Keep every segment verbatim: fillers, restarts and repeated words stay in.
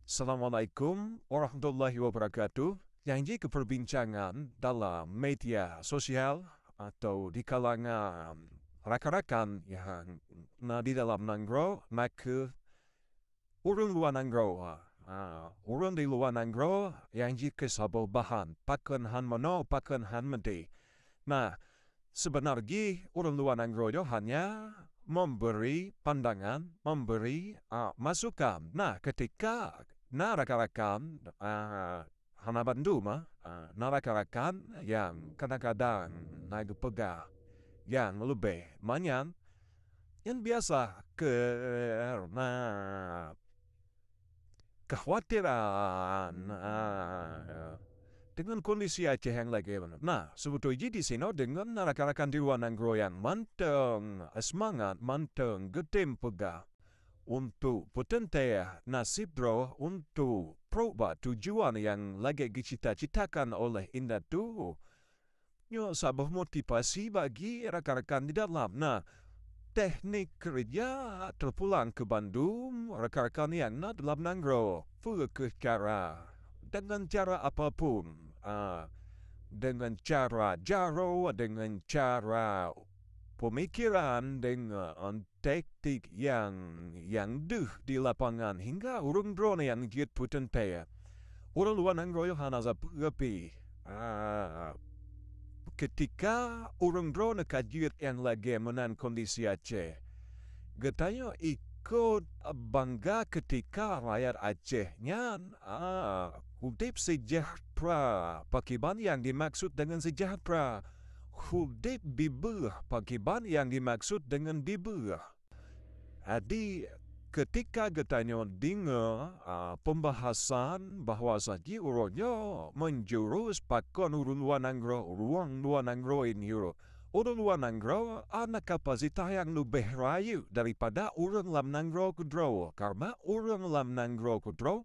Assalamualaikum warahmatullahi wabarakatuh. Nyang jikeupeurbincangan dalam media sosial atau di kalangan rakan-rakan nyang na di dalam nanggroe, na kheueh ureuëng luwa nanggroe. Ha, ureuëng di luwa nanggroe nyang jikeusaboh bahan, pakon han meunoe, pakon han meudeh. Nah, seubeuna jih ureuëng luwa nanggroe nyoe hanya memberi pandangan, memberi, a, masukan. Nah, ketika na rakan-rakan, a, hana bandum, a, a, na rakan-rakan nyang kadang-kadang na geupeugah nyang leubeh manyang, nyan biasa keureuëna keukhawatiran, a, deungon kondisi Aceh nyang lagée meunan. Nah, seubeutôi jih disinoe deungon rakan-rakan di luwa nanggroe nyang mantong seumangat, mantong geutem peugah untuk peuteuntée naseb droe, untuk pruet bak tujuan nyang lagée geucita-citakan oleh indatu. Nyoe saboh motivasi bagi rakan-rakan di dalam. Nah, teknik keureuja teupulang keu bandum rakan-rakan nyang na dalam nanggroe. Peue kheueh cara? Deungon cara apapun, a, deungon cara jaroe, deungon cara peumikiran, deungon taktik nyang, nyang deuh di lapangan hingga ureuëng droeneuh nyang jeuet peuteuntée. Ureuëng luwa nanggroe nyoe hana sapeue pih. A, keutika ureuëng droeneuh ka jeuet nyang lagée meunan kondisi Aceh, geutanyoe ikot bangga keutika rakyat Aceh nyan, a, udeb seujahteura. Pakriban nyang dimaksud deungon seujahteura? Udeb bibeuh. Pakriban nyang dimaksud deungon bibeuh? Jadi, keutika geutanyoe deungoe, a, peumbahasan bahwa saji uroe nyoe meunjurus pakon ureuëng luwa nanggroe, ureuëng luwa nanggroe nyoe, ureuëng luwa nanggroe hana kapasitas nyang leubeh rayeuk daripada ureuëng lam nanggroe keudroe, karna ureuëng lam nanggroe keudroe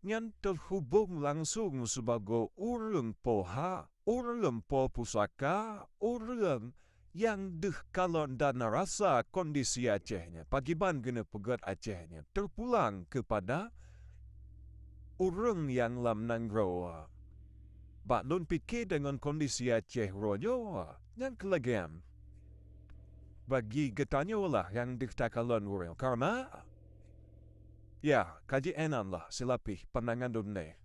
nyan teuhubong langsong sibagoe ureuëng poha, ureuëng po pusaka, ureuëng nyang deuh kalon dan rasa kondisi Aceh nyan, pakriban keuneuk peugét Aceh nyan, teupulang keupada ureuëng nyang lam nanggroe. Bak lôn pike deungon kondisi Aceh uroe nyoe, nyang keuleugem bagi geutanyoe lah nyang deuh takalon ureuëng, karna, ya, ka jiénan lah silapih pandangan lôn nyoe.